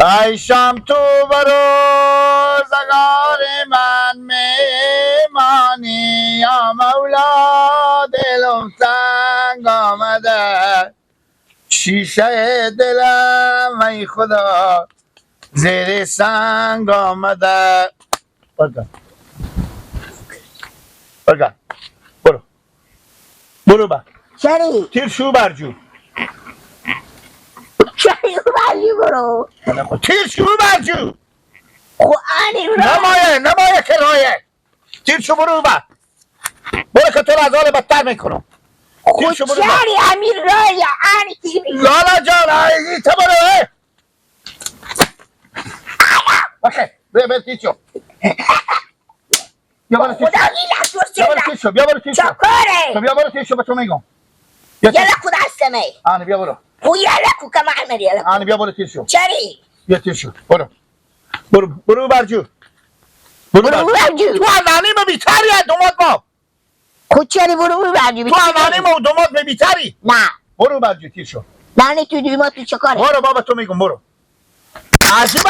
ای شام تو به روزگار من میمانی یا مولا، دلم تنگ آمده، شیشه دلم ای خدا زیر سنگ آمده. برگرد برگرد، برو برو بر. چری؟ تیر شو برجو. چری برجو برو. تیر شو برجو. خو آنی برو. نمایه نمایه کرایه. تیر شو برو بر. برو که تو را از حال بدتر میکنم. خو چری امیر رایه آنی تیر. لالا جان ای تا برو. اوکی بیا بیا تیر شو. بیا برو تیر شو. بیا برو تیر شو. بیا برو تیر شو. چکاره؟ بیا برو تیر شو به تو میگم. یلا خدا السماء. انا بیا برو. ويا لكو كما عمل يا لكو. انا بیا برو تیر شو. چری؟ بیا تیر شو. برو. برو برو برجو. برو برجو. تو نانی ما بیتری دومات ما. خود چری برو برجو. تو نانی ما دومات ما بیتری. نه. برو برجو تیر شو. نانی تو دومات تو چکاره؟ برو بابا تو میگم برو. عجیب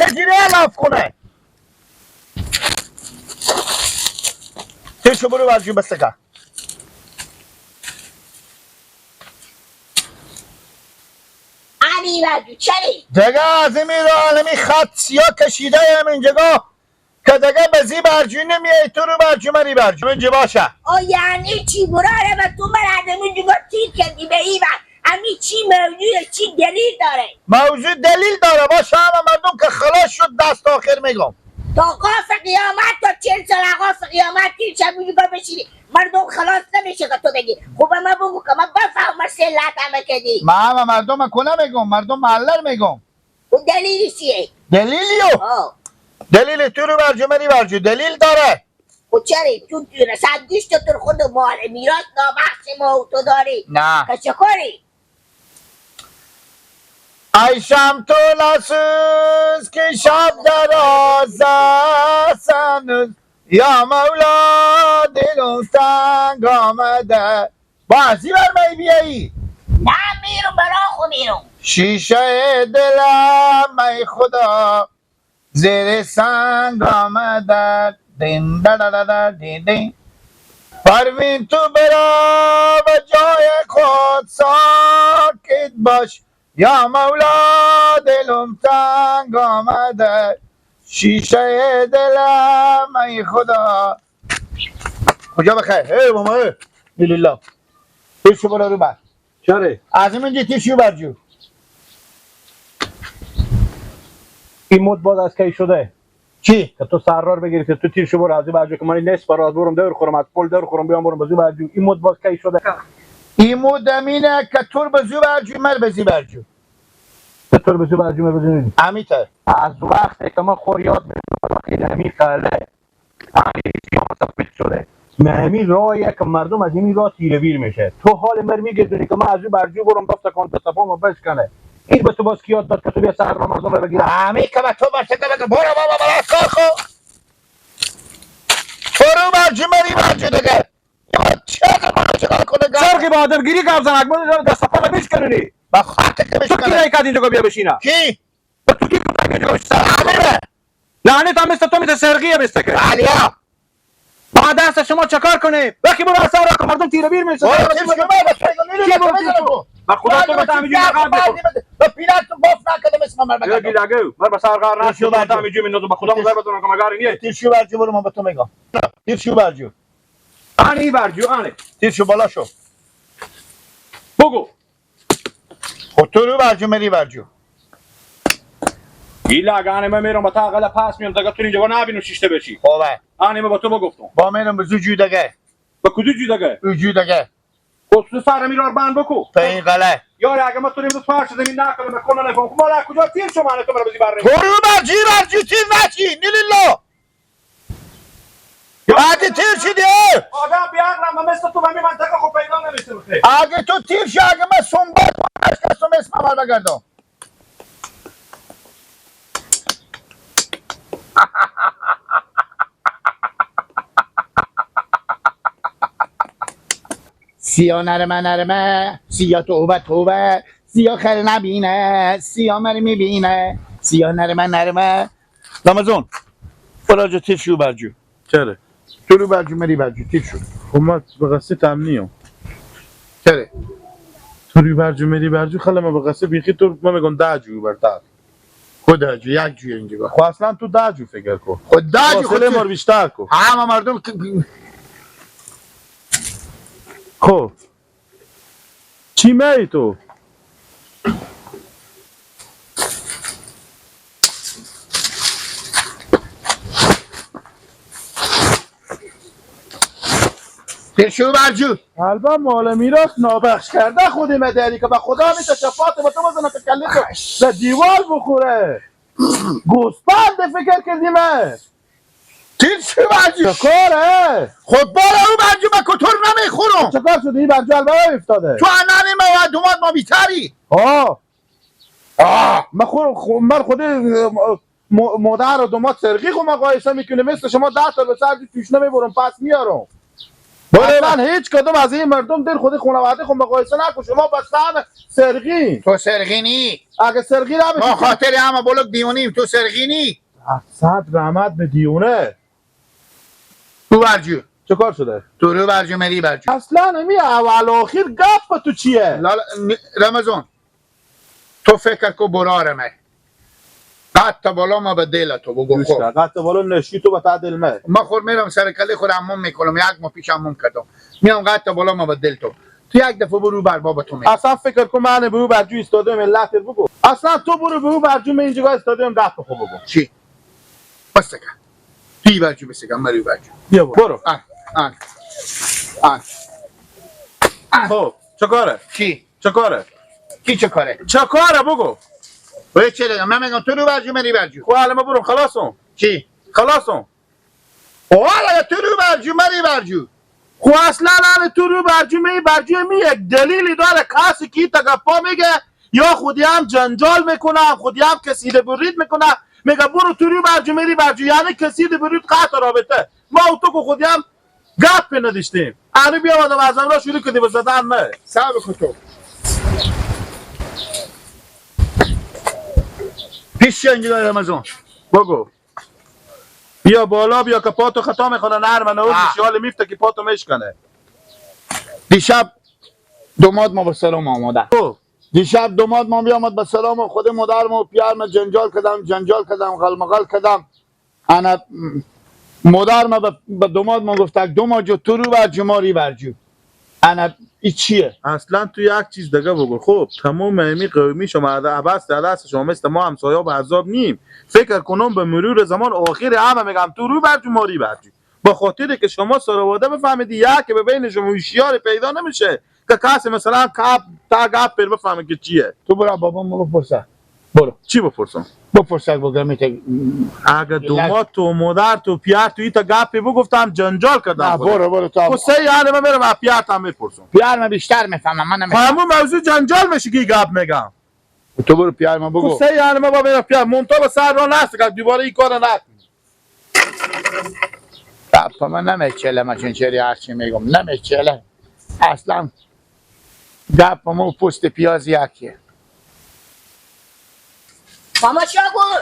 کجیره لاف کنه. تیر شو برو برجو بسکا. دیگه از این عالمی خط سیاه کشیده هم اینجا که دیگه به زی برجو نمیای، تو رو برجو منی برجو اینجا باشه. آ یعنی چی براره و تو من آدم اینجا تیر کردی به این وقت همی چی موضوع چی دلیل داره؟ موضوع دلیل داره باشه، همه مردم که خلاص شد دست آخر میگم تا قاف قیامت، تا 40 سال قاف قیامت تیر شب اینجا بشینی مردم خلاص نمیشه که تو بگی. خب من بگو که من بفهمم سلت همه کردی. من همه مردم کنه میگم، مردم محله میگم. و دلیلی چیه؟ دلیلیو؟ دلیل تو رو برجو منی برجو دلیل داره. خب چرا تو رسد گوشت تو خود مال میراث نابخش ما و تو داری؟ نه. که چه کاری؟ ای شم تو نسوز که شب دراز است یا مولا، دلم تنگ آمده. بازی بر می بیایی؟ نه میرم برا خو میرم. شیشه دلم ای خدا زیر سنگ آمده. دین دا دا دا دین دین. پروین تو برا به جای خود ساکت باش یا مولا، دلم تنگ آمده، شیشه دلم ای خدا. کجا بخیر؟ ای ماما ای لیلا تیر شو برو رو بر. چره؟ از اینجا تیر شو برجو. این مد باز از کی شده؟ چی؟ که تو سرار بگیری که تو تیر شو برو از برجو که من نصف راز برم دور خورم از پل دور خورم بیام برم بزو برجو. این مد باز کی شده؟ این مد امینه که تو بزو برجو مر بزی برجو. که تو بزو برجو مر بزی. امیته. از وقتی که من خور یاد می‌کنم که امیر قله امیر شده. مهمی راهیه که مردم از این راه تیره ویر میشه. تو حال مر میگردونی که من از برجو برم دفت کن تا بشکنه. این به تو باز کی یاد داد که تو بیا سر مردم رو بگیری؟ همین که به تو باشه که بگه برو بابا برو کار خو. برو برجو مری برجو دیگه. چه کنه؟ چرخی با آدمگیری گپ زن اکبر دست پا بشکنونی. با خاک که بشکنه. تو کی رای کردی اینجا بیا بشینه؟ کی؟ تو کی گفت اینجا بشینه؟ امیر. لعنت هم مثل تو مثل سرقیه مثل که. علیا. با دست شما چکار کنه؟ وقتی برو اثر را مردم تیره بیر میشه. با خدا تو به همینجوری نقاب بکن. با پیرات تو باف نکنه مثل من بگم. یکی لگو من به سر قرار نشو بعد همینجوری میندازم با خدا مزار بزنم که مگاری نیه. تیر شو برجو برو من به تو میگم. تیر شو برجو. آنی برجو آنی. تیر شو بالا شو. بگو. خب تو رو برجو مری برجو. ایلا اگه من میرم با تا اقل پاس میام دیگه تو اینجا نبینم شیشته بشی. خوبه. آنی من با تو بگفتم. با منم به زوجو دیگه. با کدو جو دیگه؟ جو دیگه. خب تو سر میرار بند بکو. به این قله. یار اگه ما تو امروز فرش زمین نکنم کلا نفهم. خب مالا کجا تیر شما تو مرا بزی بر تو رو برجی برجی تیر نچی نیلیلا. اگه تیر شدی آدم بیعقلم من مثل تو به منطقه خب پیدا نمیشه بخیر. اگه تو تیر شی اگه من سنبت اشکستم اسم عمل بگردم. سیا نرمه نرمه، سیا توبه توبه، سیا خیر نبینه، سیا مر میبینه، سیاه نرمه نرمه رمضان برا تیر شو برجو. چرا؟ تو رو برجو مری برجو تیر شو. خب ما به قصه تمنیم. چرا؟ تو رو برجو مری برجو خلا ما به قصه بیخی تو ما میگم ده جو برتر. خود جو یک جو اینجا. خب اصلا تو ده جو فکر کن. خود ده جو خود ما بیشتر کن. همه مردم خب چی می تو؟ پیشو برجو البته مال میراث نابخش کرده خودی مداری که به خدا می تشفات با تو بزنه که کله تو به دیوار بخوره. گوسفند فکر کردیم. تیر شو برجو چکاره؟ خود بارا او برجو به کتر نمیخورم. چکار شده این برجو البته افتاده. تو انانی ما و دومات ما بیتری. آه من خود مادر و دومات سرقی خو مقایسه میکنه مثل شما 10 تا به سر توش نمیبرم پس میارم. من هیچ کدوم از این مردم دل خود خانواده خود مقایسه نکن. شما بس سرقی. تو سرقینی. اگه سرقی نباشی ما خاطر همه بلوک دیونیم. تو سرقینی. صد رحمت به دیونه. تو برجو چه کار شده؟ تو رو برجو مری برجو. اصلا نمی اول آخر گپ تو چیه؟ رمضان تو فکر کو برارمه قد تا بالا ما به دل تو بگو. خب قد تا بالا نشی تو به تا دل من. ما خور میرم سر کله خور عموم میکنم. یک ماه پیش عموم کردم میام قد تا بالا ما به دل تو. تو یک دفعه برو بر بابا تو می. اصلا فکر کن من به او برجو ایستادم علت بگو. اصلا تو برو به او برجو من اینجا ایستادم دست خو بگو. چی؟ بس کن. تی برجو بس کن مری برجو. بیا برو. آ آ آ. خب چه کاره؟ چی؟ چه کاره؟ کی چه کاره؟ چه کاره بگو. وای چه دیگه من میگم تو رو برجو مری برجو. خب الان ما برم خلاصم. چی؟ خلاصم. حالا تو رو برجو مری برجو. خب اصلا الان تو رو برجو می برجو می یک دلیلی داره. کسی کی تا گپا میگه یا خودی هم جنجال میکنه هم خودی هم کسیده برید میکنه. میگه برو تو رو برجو میری برجو یعنی کسیده برید قطع رابطه. ما و تو که خودی هم گپ نداشتیم. الان بیا آدم از امرا شروع کردی به زدن من. صبر کن تو. پیش اینجا رمضان بگو. بیا بالا بیا که پاتو خطا میخونه نرم نور میشه میفته که پاتو میشکنه. دیشب دوماد ما به سلام آماده. دیشب دوماد ما بیامد به سلام و خود مادر ما و پیار ما جنجال کردم غلمغل کردم. انا مادر ما به دوماد ما گفت دو جو تو رو برجو ماری برجو. انا ای چیه؟ اصلا تو یک چیز دیگه بگو. خب تمام امی قومی شما عباس دست شما مثل ما همسایه به عذاب نیم. فکر کنم به مرور زمان آخر همه میگم تو رو برجو ماری برجو. با خاطر که شما سرواده بفهمیدی یک به بین شما هوشیار پیدا نمیشه که کسی مثلا کپ تا گپ پر بفهمه که چیه. تو برو بابام بپرسه. برو. چی بپرسم؟ بپرسه بگم میته. اگه دومات تو مادر تو پیار تو ایتا گپی بگفتم جنجال کردم. برو برو تو. خب سه یعنی من برم از پیار تا میپرسم. پیار من بیشتر میفهمم. من نمیفهمم. همون موضوع جنجال میشه که گپ میگم. تو برو پیار من بگو. خب سه یعنی من برم پیار مونتا به سر راه نست که دوباره این کارو نکنی. گپ من نمیچله من چون چری هرچی میگم نمیچله. اصلا گپ ما پوست پیاز یکیه. ماما شاگور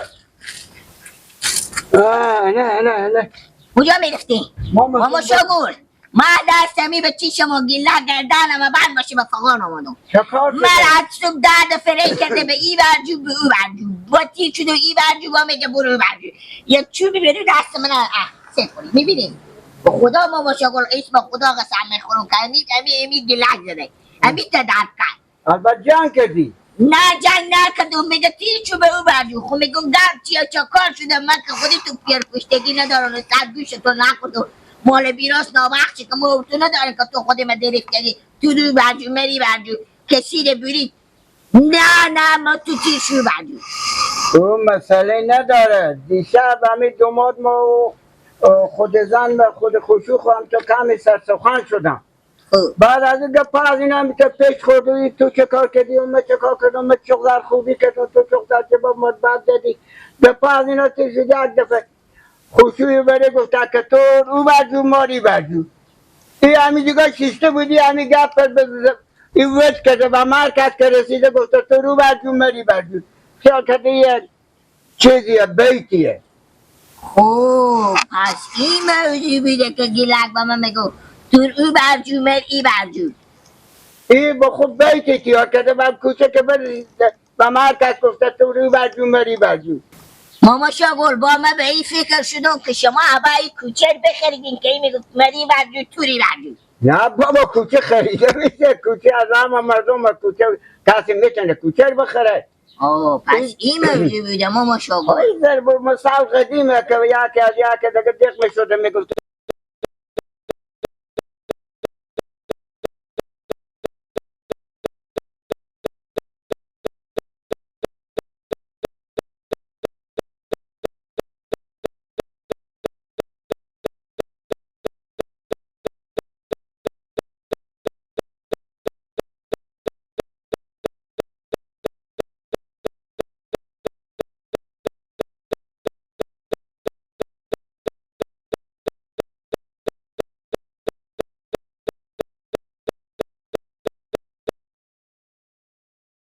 نه نه نه کجا میرفتی؟ ماما شاگور ما دستمی به چیشم و گیله گردنم و بعد باشه به فغان آمدم. من از صبح درد فری کرده به ای برجو به او برجو با تیر شده ای برجو با میگه برو او برجو یک چوبی برو دست من سه کنی میبینی؟ به خدا ماما شاگور اسم خدا قسم میخورم که امی امی امی گلک زده امی تا درد کرد. البته جنگ کردی؟ نه جنگ نکردم. میگه تیر چوب او برجو. خب میگم گرد چیه چکار شده؟ من که خودی تو پیر کشتگی ندارم و سر گوش تو نکردم. مال بیراس نابخشه که ما تو نداریم که تو خودی ما درفتگی تو رو برجو مری برجو کسیر برید. نه نه ما تو تیر شو برجو. او مسئله نداره. دیشب همین دوماد ما خود زن و خود خوشو خواهم تو کمی سرسخن شدم. بعد از این گپ از این هم تو پیش خوردی تو چه کار کردی و من چه کار کردم من چقدر خوبی کردم تو چقدر چه با من بد دادی. گپ از اینا تو شده یک دفعه خوشوی بره گفت که تو رو برجو ماری برجو. این همین دیگه شیشته بودی همین گپ این وز کرده و مرکز که رسیده گفت تو رو برجو ماری برجو. خیال کرده یک چیزیه، بیتیه. خب پس این موضوع بوده که گیلک با من میگو تو او برجو مر ای برجو. این با خود بیتی تیار کرده و کوچه که بر به مرکز گفته تو رو برجو مری برجو. ماما شاگل با من به این فکر شدم که شما هوای کوچه بخریدین که این میگفت مری برجو توری برجو. نه بابا، کوچه خریده میشه، کوچه از همه مردم کوچه کسی میتونه کوچه بخره. آه پس این موضوع بوده ماما شاگل. این ضرب مثال قدیمه که یکی از یکی دیگه دق میشده میگفت.